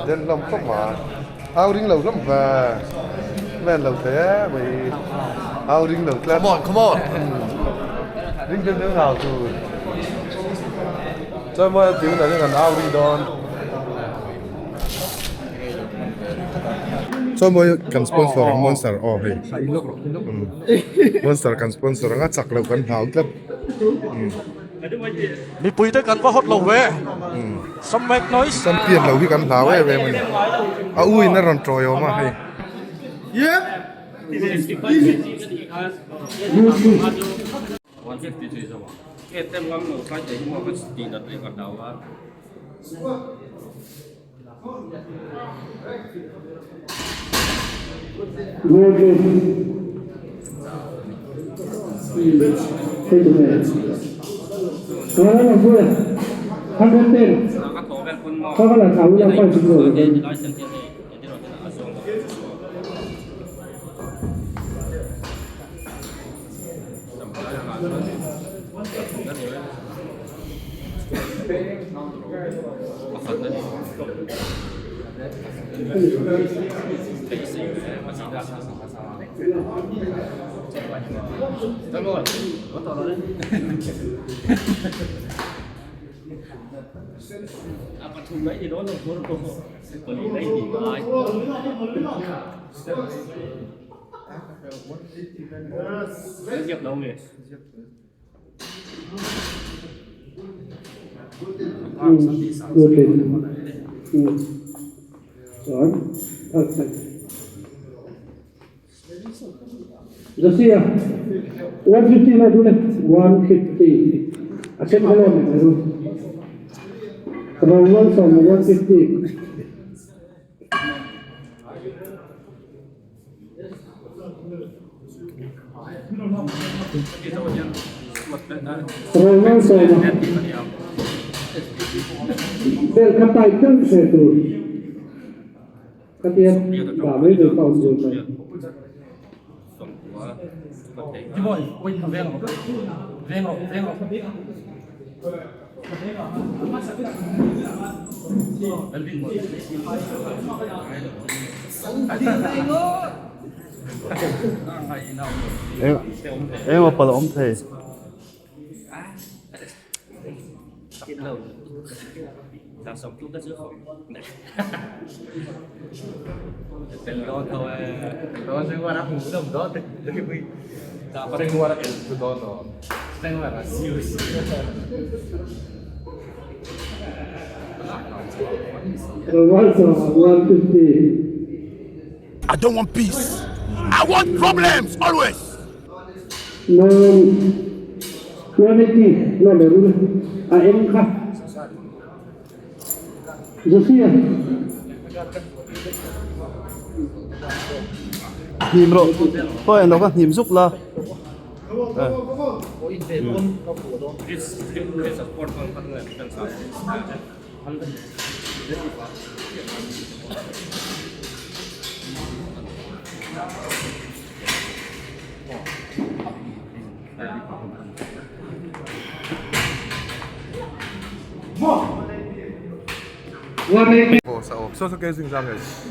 Den hlawm khawp ma au ring lo hlawm ve ven lo thei e mai au ring lo tlat Come on, come on. Ring deuh deuh hau tur chuan mawi a ti hunah hian kan au ring dawn. Chuan mawi kan sponsor ang monster aw hei monster kan sponsor anga chak loh kan hlau tlat. Mipui te kan va hawt lo ve. Some make noise. Champion lo hi kan hlau em em a ni. A u in a rawn tawi awm a hei. Yep. Josia 150 na dun e 150 a then hello ni mai ru Roman sawm 150 Roman sawma bel kha tai deuh hre tur khatia dah mai tur kha awm zir mai. Eng pal a awm thei. Roman sawma 150. I don't want peace. I want problems always. Noon 180 la le rul a eng kha Josia. Hnim rawh pawh eng lo kha hnim zuk la.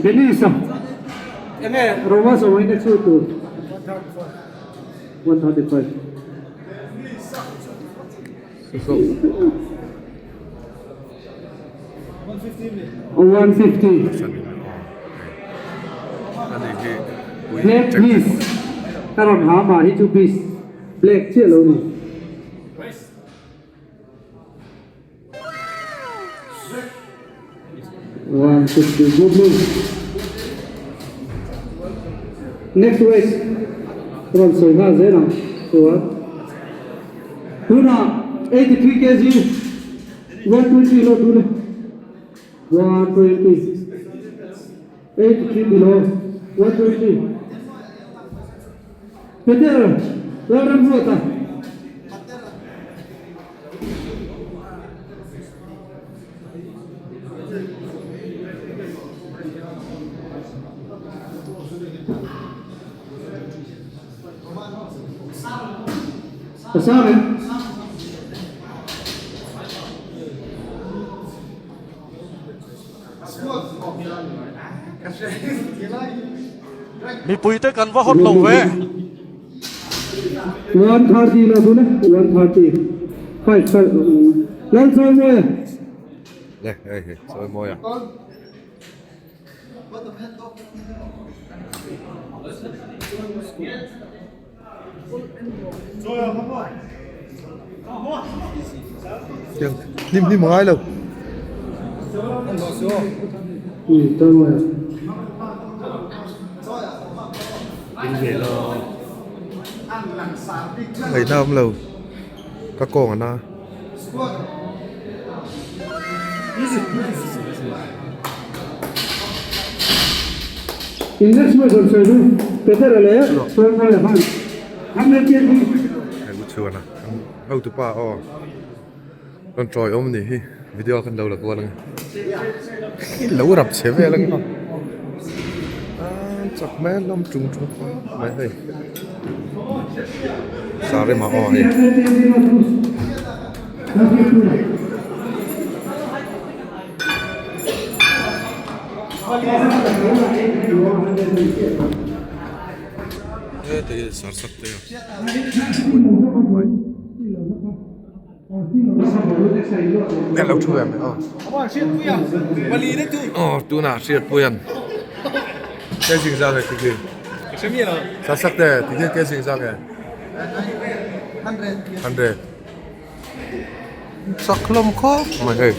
Denisa Roma sawaina chu tur 135. 150. Black bis ka rawn ha mah hi chu bis black chiah lo ni. 150 good move. Next race rawn sawi nghal zel ang chuan tunah 83 kg 120 lo tun e 120 83 below 120 Peter Lalramruata. A sang em? Mipuite kan va hot lo ve. 130 la dun e 130 five five lal chawi mawi a. Le hei hei chawi mawi a. Hnim hnim a ngai lo. Ngaihna awm lo ka kawng a na. Hotupa aw rawn tawi awm anih hi video khan lo la kual ang e lo rap chhe vel ang a chak hmel hlawm tung tung mai hei sarema aw hei. Lo thu ve mai aw aw tunah hriatpuian ke zing zak e tikhi sasak te tikhi ke zing zak e hundred chak hlawm khawp mai hei.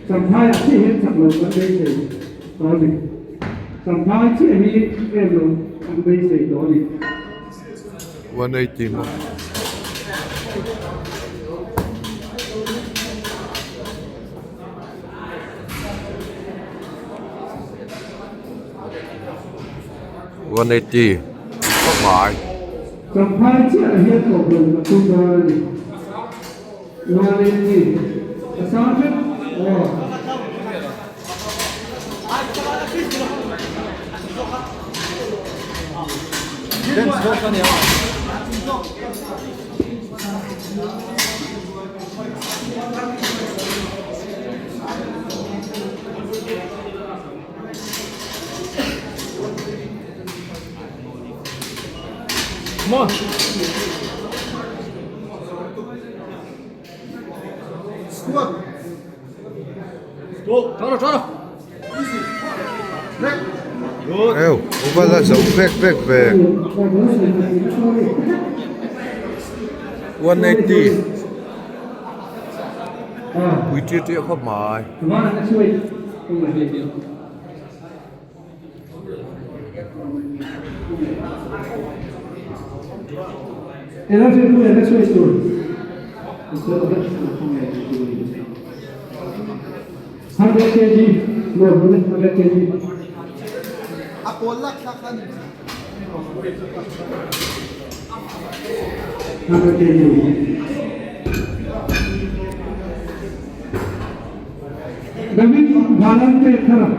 Champhai ah chiah hian chak lo kan beisei tawh a ni. Champhai chiah hi em lo kan beisei tawh a ni. 180 maw. 180 khawp mai. Champhai chiah hian kawp lo ka tum dawn a ni. 180 a sang hret aw. Eu uvala zo vek vek ve 180 pui ṭiah ṭiah khawp mai. David Valan te thara.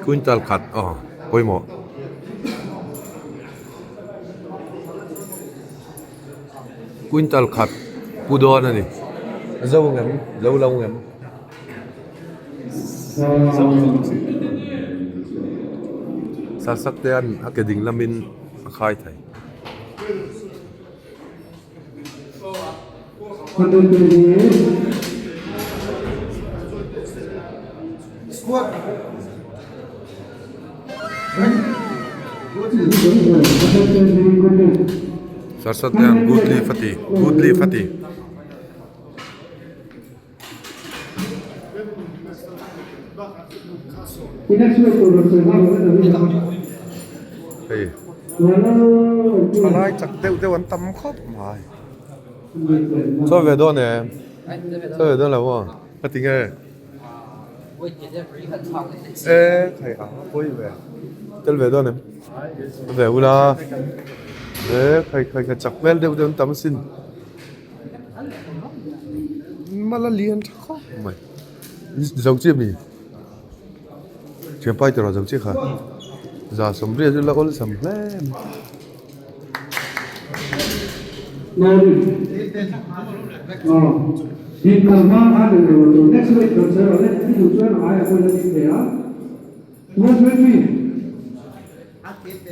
Quintal khat aw pawimawh. Quintal khat pu dawn a ni. Zo ngem zo lo ngem. Sasak te an a ke ding lamin a khai thei. Sarsat te an good leaf a ti good leaf a ti. Hei thalai chak deuh deuh an tam khawp mai. Chaw ve dawn em? Chaw ve dawn lo maw? Ka ti nge? E khai a pawi ve. Tel ve dawn em? Ve ula. E khai khai khai chak hmel deuh deuh an tam asin. Mala lian tha khawp mai. Zo chiah mi? Thianpai tawrh zo chiah kha. Za sawmriat chu la awlsam hle mai.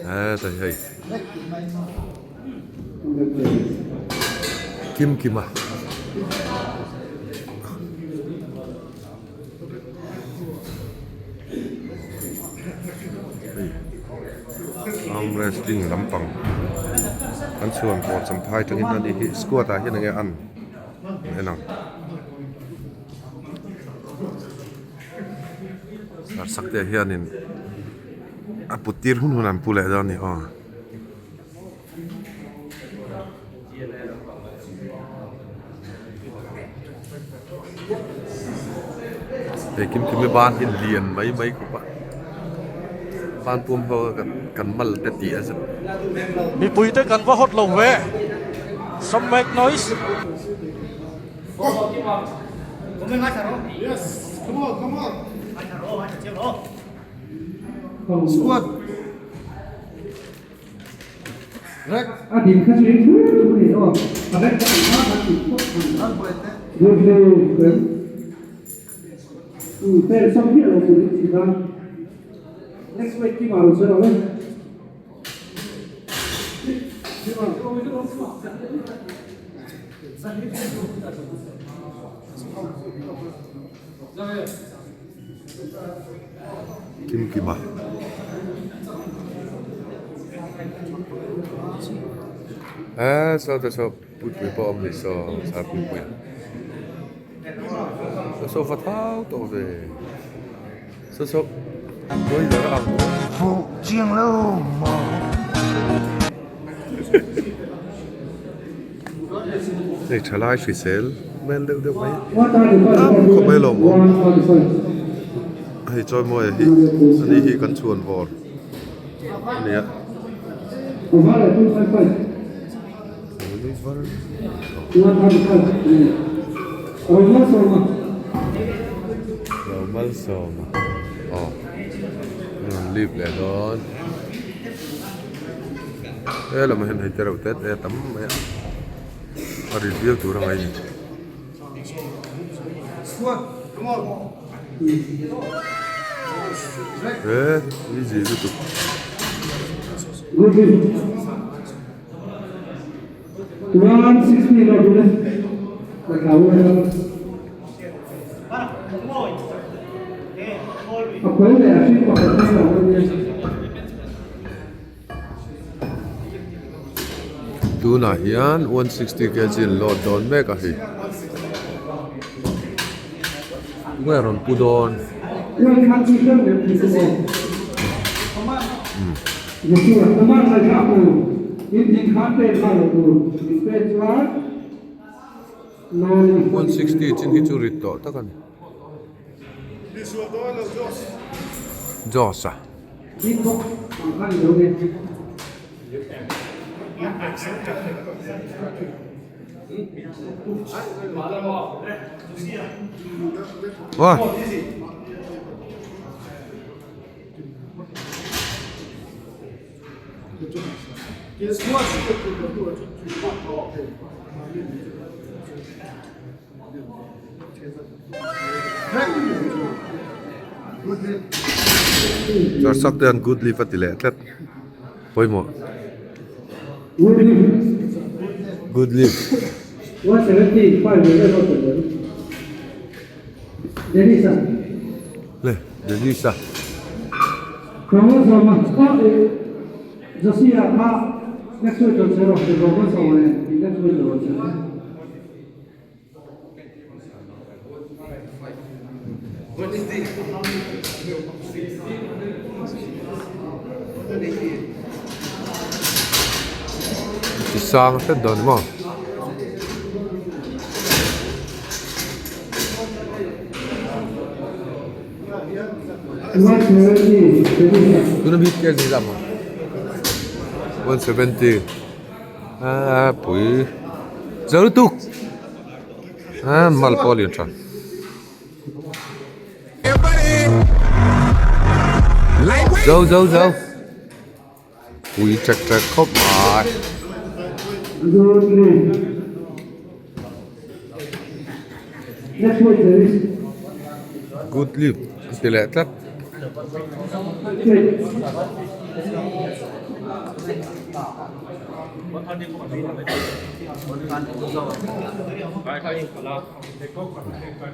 Heta hi hei Kim Kima hei arm wrestling lampang an chhuan pawh champhai atangin a ni hi squad ah hian enge an en ang. Darsak te hianin a put tir hun hun an pu leh dawn a ni aw. Hei kim kim hi ban hi lian mai mai khawp a ban pum ho kan mal te tih a zet. Mipui te kan va hawt lo ve. Some make noise. Squad. A din kha chu in thur thur ni aw. A rek ka tih kha kan tih phawt ang. Good news. Pen sam miah lo tur in ti khan. Next week kim ah lo sawi lo e. Kim kim a. Eee saw te saw puipui pawh a awm ni saw sar puipui saw sofa thau tawh ve saw saw boiler a ang hei thalai hrisel hmel deuh deuh mai tam khawp mai lawm awm hei chawimawi hi ani hi kan chhuan vawr a ni a. Romalsawma aw rawn lip leh dawn. He lamah hian hei te reuh te te a tam mai a a rit viau tur a ngaih a ni. He easy lutuk. Tunah hian 160 kg an load dawn mek a hei tunge rawn pu dawn 160 chin hi chu rit tawh tak a ni. Josh a. Wah. Darsak te hian good leaf a ti leh tlat pawimawh good leaf le Dennis a. Ti sang hret dawn maw? Tuna mi kg zat maw? 170 a pui zo lutuk a mal pawh a lian tha. Zo zo zo pui ṭek ṭek khawp mai. Good leap a ti leh tlat.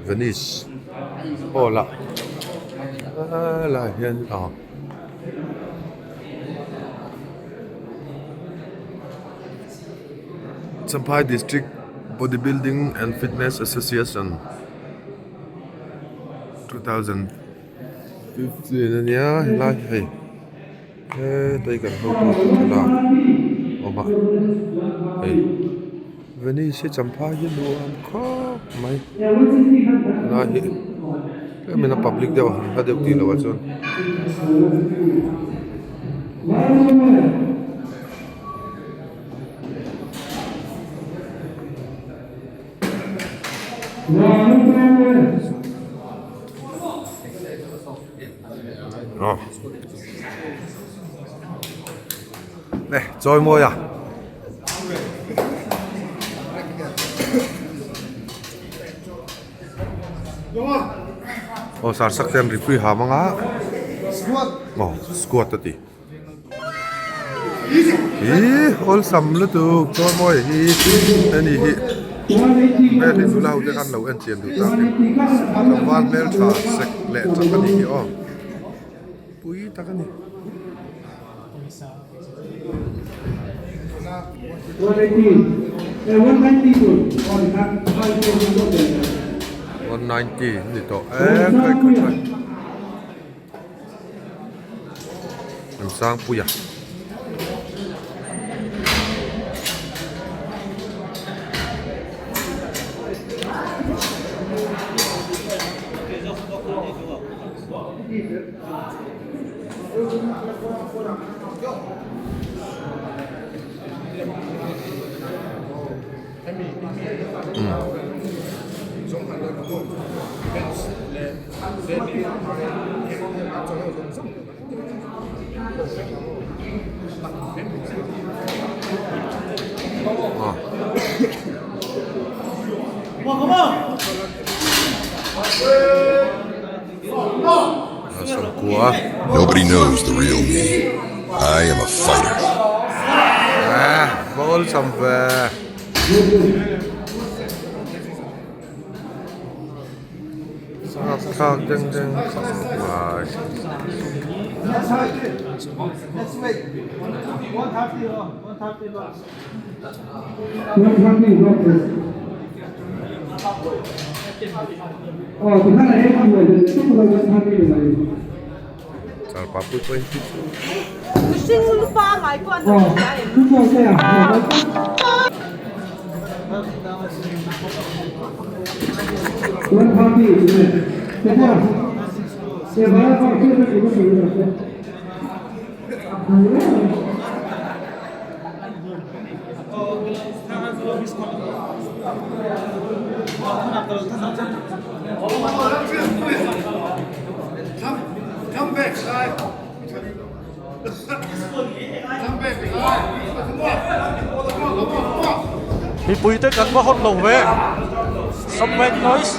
Venice hall ah helaiah hian ah Champhai district body building and fitness association 2015 ania helai hi hei hetlai kan hotu te thlalak a awm a hei Venice hi Champhai hi nuam khawp mai helai hi tlemin a public deuh a han hla deuh tih loh ah chuan. Aw nè chawi mawi a aw sar sak te an ri pui ha mang a aw squat a ti Ihh awlsam lutuk chawi mawi hi heni hi hmel hi nula ho te khan lo en chian duh tak in tlangval hmeltha sek leh chak a nih hi aw pui tak a ni. 190 ni tawh e khai khai khai. An sang pui a. Nobody knows the real me. I am a fighter. Thlak deng deng mai. Char pa pui pawhin chu chu. Mipui te kan va hawt lo ve some make noise.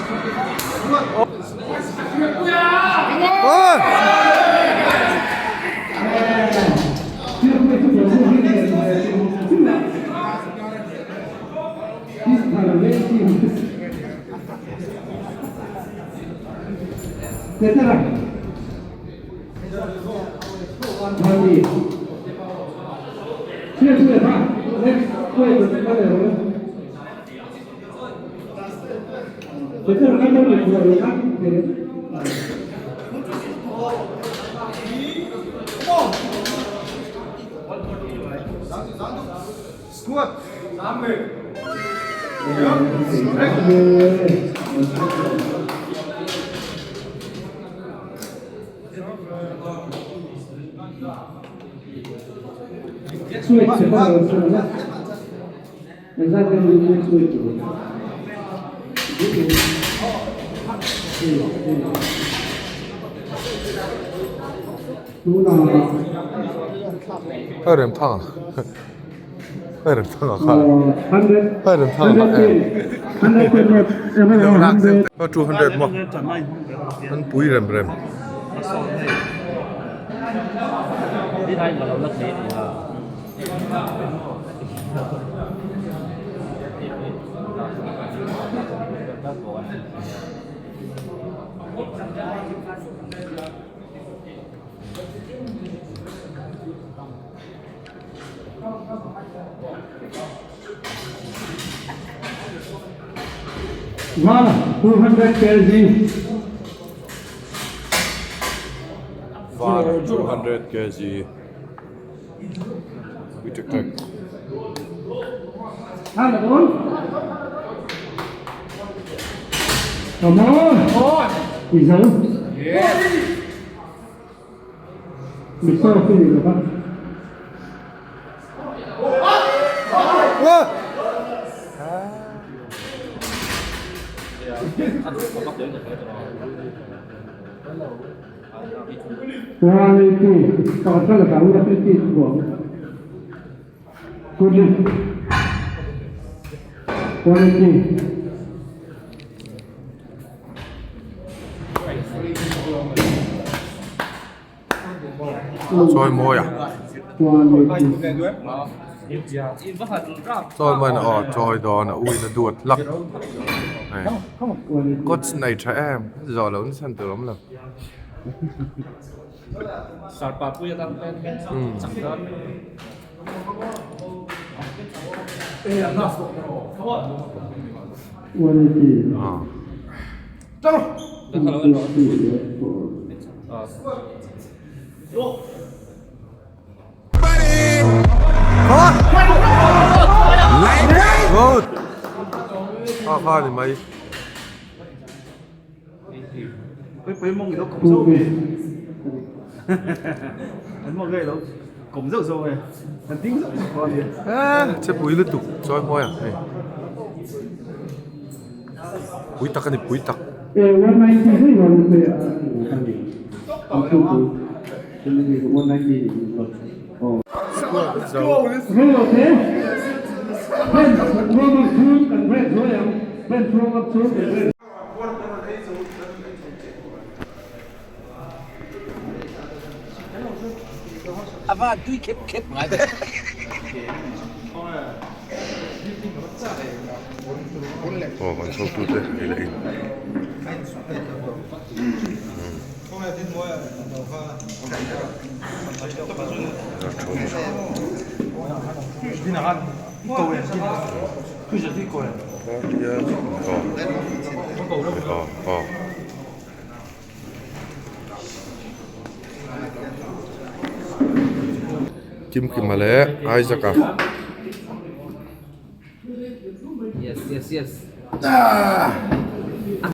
A rem thang a rem thang a kha a rem thang a kha em 200 maw an pui rem rem. Val 200 kg. Val 200 kg. Pui tek tek. Come on. Izo. Miso khi ni ba. 180 pakhat kha la tang la 50 buang good lift 180 Chawi mawi a chawi mawi in aw chawi dawn a uin a duat hlak coach nei tha em zawh loh nasa tur a awm lo. Good. Kha kha ni mai. Che pui lutuk chawi hmuai ang hei. Pui tak a ni pui tak. Aw kan chhawktute ei leh in. Kimkima leh Isaac-a. Yes, yes, yes.